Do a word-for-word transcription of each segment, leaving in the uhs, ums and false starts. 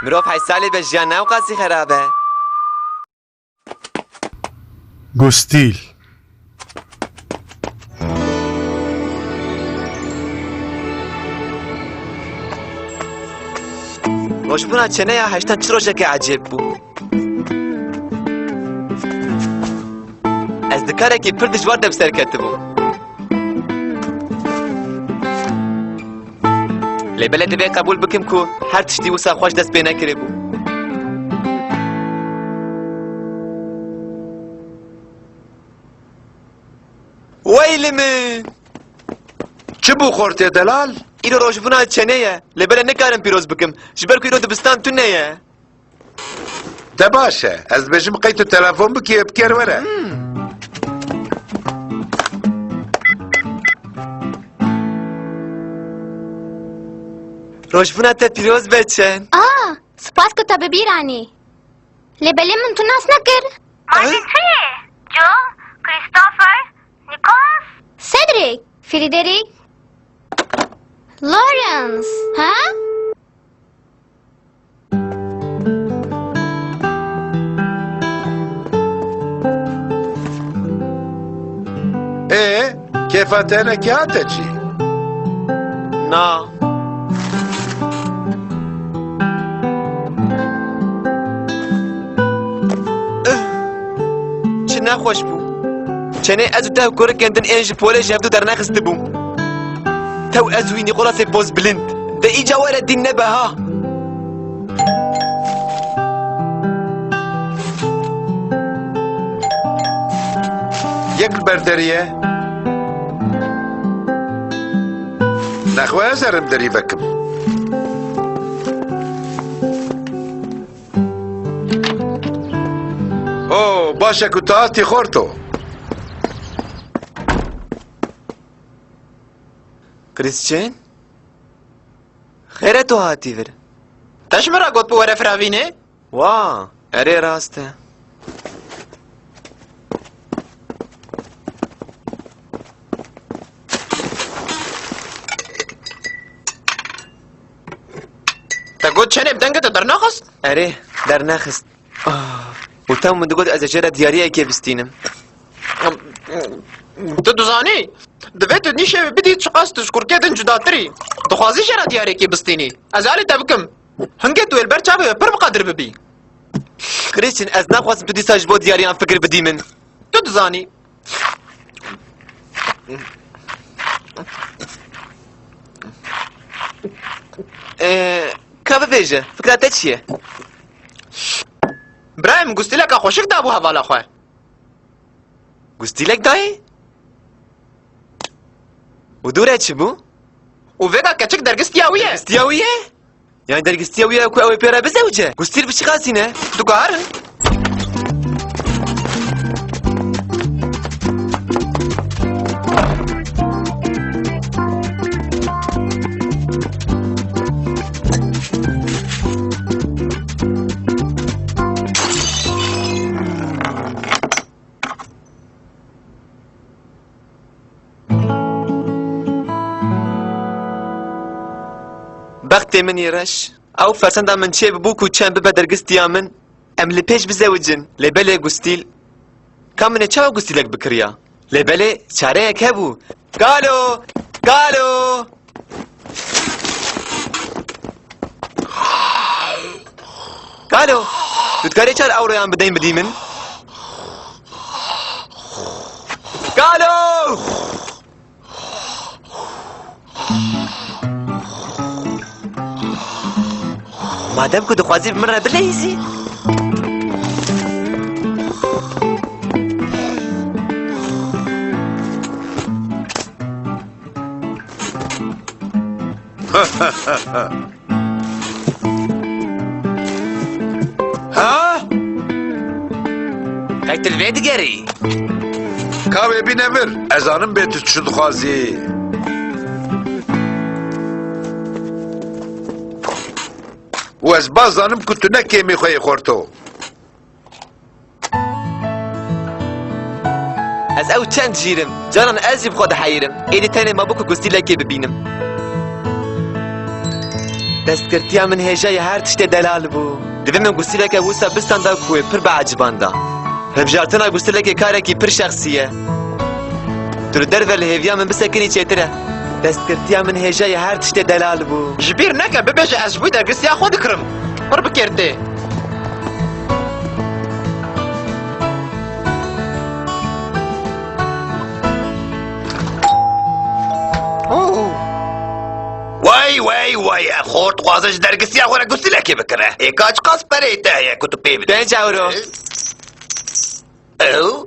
Mirov heşt salî be, jiyan ne ewqasî xerab e. Gustîl. Rojbûna çêneya heştan çi rojekê ecêb bû. Ez di karekî pir dijwar de bi ser ketibûm. Lê belê divê qebûl bikim ku her tiştî wisa xweş dest pê nekiribû. Wey li min! Çi bû xortê delal? Îro rojbûna çênê ye. Lê belê nikarim pîroz bikim. Ji ber ku îro dibistan tune ye. De baş e. Ez dibêjim qey tu telefon bikî, bi kêr were. Hmm. Rojbûna te pîroz be çên. Ah, spas ku te bi bîr anî. Lê belê min tu nas nekir. Martin çi ye? Joe, Christopher, Nicholas? Cedric, Frederick, Lawrence, ha? Ê, kêfa te hinekî hate çî? Na. Ih, çi nexweş bû. Çenê ez û te û kurikên din ên ji polê ji hevdu dernexistibûm. Tew ez wî Nîkolasê pozbilind. De îca were dîn nebe ha. Yek li ber derî ye. Nexwe ez herim derî vekim. O, baş e ku tu hatî xorto. Krîsçên? Xêr e tu hatî vir. Te ji min re got bi were firavînê? Wa, erê rast e. Te got çenê bi dengê te dernaxist? Erê, dernaxist. Ah, û tam min digot ez ê jê re diyariyekê bistînim. Tu dizanî, divê tu nîşê wî bidî çiqas tu ji kurkê din cudatir î. Dixwazî jê re diyariyekê bistînî. Ez alî te bikim. Hingê tu wê li ber çavê wê pir bi qedir bibî. Krîsçîn, ez naxwazim tu dîsa ji bo diyariyan fikir bidî min. Tu dizanî. Ee, ka bibêje, fikra te çi ye? Birayê min gustîleka xweşik dabû hevala xwe. Gustîlek dayê? Û dû re çi bû? Û vêga keçik dergistiya wî ye. Dergistiya wî ye? Yani dergistiya wî ye ku ew ê pê re bizewice? Gustîl bi çi qasî ne? Diguherin. Bextê min î reş, ew fersenda min çê bibû ku çend bibe dergistiya min, em li pêş bizewicin. Lê belê Gustîl, ka min ê çawa Gustîlek bikiriya? Lê belê çareyek hebû. Kalo! Kalo! Kalo! Tu dikarî çar ewroyan bideyî bidî min? Kalo! Madem ku dixwazî bi min re bileyîzî. Ha? Qey tu li vê digerî? Ka wê bîne vir, ez zanim bê tu çi dixwazî. Û ez baş zanim ku tu ne kêmî xwe yê xorto. Ez ew çend jîrim, caran ez jî bi xwe diheyîrim. Êdî tenê mabû ku gustîlekê bibînim. Destgirtiya min hêja ya her tiştê delal bû. Divê min gustileke wisa bistanda ku wê pir biecibanda. Hilbijartina gustilekê karekî pir şexsî ye. Tu li derve li hêviya min bisekinî çêtir e. Destgirtiya min hêja ya her tiştê delal bû. Ji bîr neke, bibêje ez ji bo dergirtiya xwe dikirim. Pir bi kêr tê. Oh. Wey, wey, wey, ev xort dixwaze ji dergisiya xwe re gustilekê bikire. Ê ka çiqas pereyê te heye ku tu pê bidî? Pênc euro. Ew?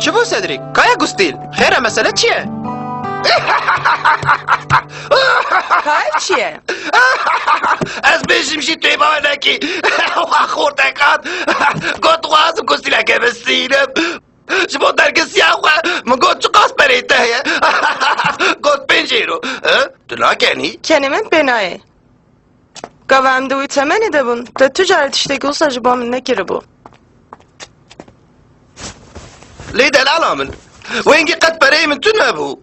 Çi bû Cedric? Kaya Gustîl? Xêr e, mesele çi ye? Kaya çi ye? Ez bêjim jî tu ê bawer nekî. Wa xortekan. Got dixwazim Gustîleke bistînim. Ji bo dergisiya xwe min got, "Çiqas perê te heye?" Got, "Pênc euro." E, tu nakenî? Kenê min pê nayê. Gava em di wî temenê de bûn, te tu carî tiştekî wisa ji bo min nekiribû. Lê delala min, wengî qet pereyê min tune bû.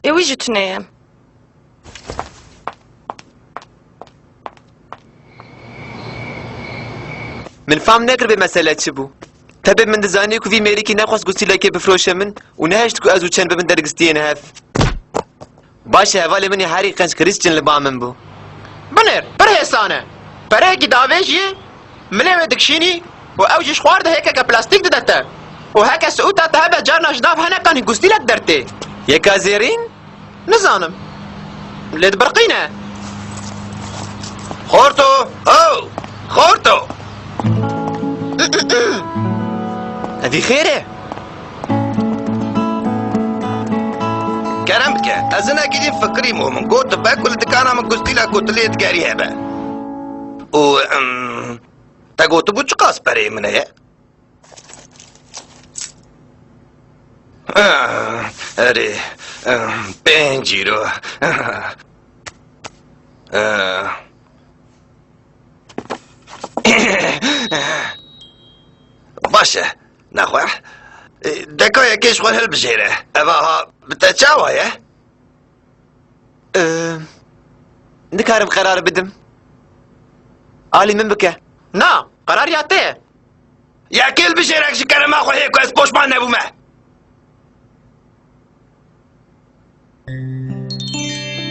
Ê wî jî tune ye. Min fam nekir bê mesele çi bû. Tebê min dizanî ku vî mêrikî nexwest gusîlekê bifroşe min û nehişt ku ez û çend bibin dergistiyên hev. Baş e, hevalê min ê herî qenc Christian li ba min bû. Binêr, pir hêsan e. Pereyekî davêjiyê, milê wê dikişînî û ew jî ji xwar de hêkeke plastîk dide te. Û heke siûta te hebe carna ji nav hene qenî gustîlek dertê. Yeka zêrîn? Nizanim. Lê dibirqîne. Xorto! Ho! Xorto! Evî xêr e? Kerem bike, ez hinekî din fikirîm û min got dibe ku li dikana min gustîla ku tu lê digerî hebe. Û, em, te gotibû çiqas pereyê min heye? Ah, erê, ah, pênc îro. Ah. Ah. Baş e, nexwe. Deka yekê ji xwe hilbijêre. Eva ha bi te çawa ye? Ee, nikarim qerar bidim. Alî min bike. Na, qerar ya te ye. Yekê hilbijêrek ji kerema xwe hê ku ez poşman nebûme.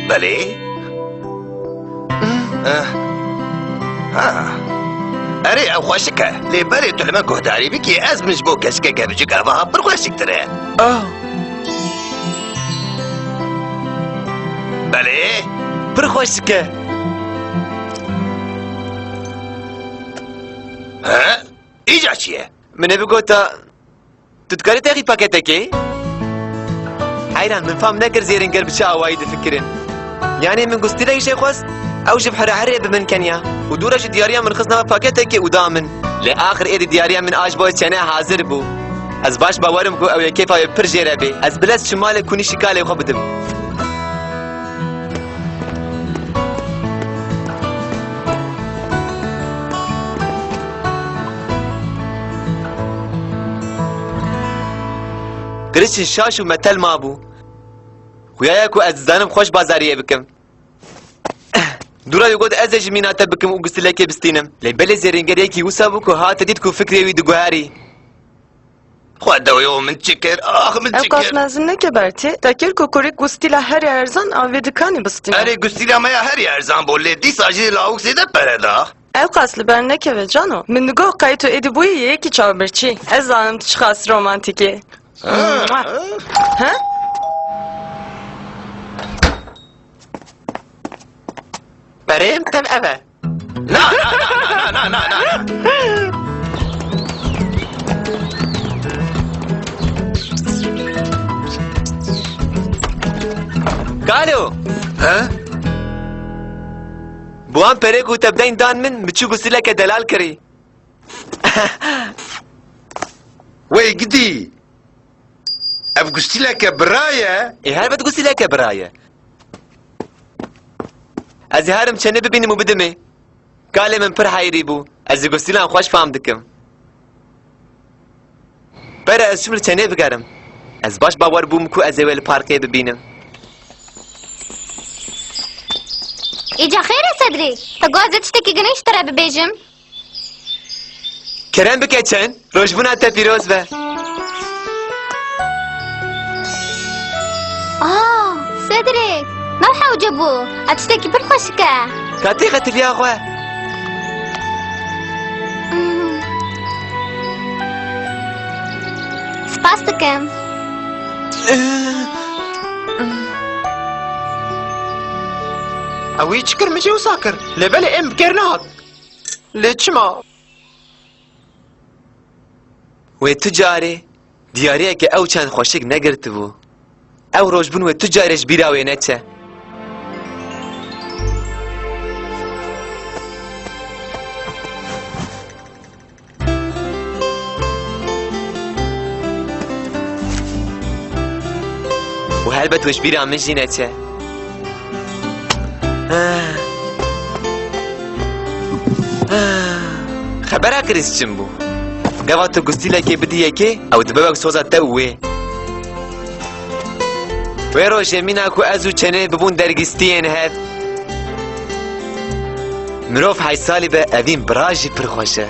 Belê. Eh. Ha. Erê, ew xweşik e. Lê berê tu li me guhdarî bikî, ez min ji bo keçikeke biçûk evaha pir xweşiktir e. Ah. Belê. Pir xweşik e. He? Îca çi ye? Min ê bigota, tu dikarî texî paketekê? Heyran, min fam nekir zêrînger bi çi awayî difikirin. Yanî min gustîlek jê xwest, ew ji bi here herê bi min keniya. Û dû re ji diyariya min xist nava paketekê û da min. Lê axir êdî diyariya min a ji bo çene hazir bû. Ez baş bawer im ku ew ê kêfa wê pir jê re bê. Ez bilez çim malê kunî şikalê xwe bidim. Qirişin şaş û metel mabû. Xuya ye ku ez dizanim xweş bazariyê bikim. Dûra wî got ez ê ji mîna te bikim û gustilekê bistînim. Lê belê zêrîngeriyekî wisa bû ku hate dît ku fikrê wî diguherî. Xwedawê, min çi kir? Ax, min çi kir? Ew qas mezin neke Bertî. Te kir ku kurê gustîla herî erzan a vê dikanî bistîne. Erê, gustîla me ya herî erzan bû, lê dîsa jî lawik zêde pere da. Ew qas li ber nekeve cano. Min digot qey tu êdî bûyî yekî çavbirçî. Ez zanim tu çiqas romantîk î. Ha, ha. Ha? Perê min tev ev e. Na, na, na. Kalo! He? Bi wan perê ku te bi deyn dan min, min çû gusîleke delal kirî. Wey gidî! Ev gustîleke bira ye. Ê, helbet gustîleke bira ye. Ez ê herim çenê bibînim û bidimê. Kalê min pir heyrî bû. Ez ê Gustîlan xweş fam dikim. Pere ez çûm li çenê bigerim. Ez baş bawer bûm ku ez ê wê li parkê bibînim. Îca xêr e Cedric? Te got ez ê tiştekî girîng ji te re bibêjim. Kerem bike çen, rojbûna te pîroz be. Ah, Cedric, ne hewce bû. Ev tiştekî pir xweşik e. Ka tê qetiliya xwe. Hmm. Spas dikim. Ew ê çi kir, min jî wisa kir. Lê belê em bi kêr nehat. Lê çima? Wê tu carê diyariyeke ew çend xweşik negirtibû. Ew rojbûn wê tu carê ji bîra wê neçe. Û helbet wê ji bîra min jî neçe. Xebera Krîs çi bû? Gava tu gustîlekê bidî yekê, ew dibe wek soza te û wê. Wê rojê mîna ku ez û çenê bibûn dergîstiyên hev. Mirov heysalî be, evîn bira jî pir xweş e.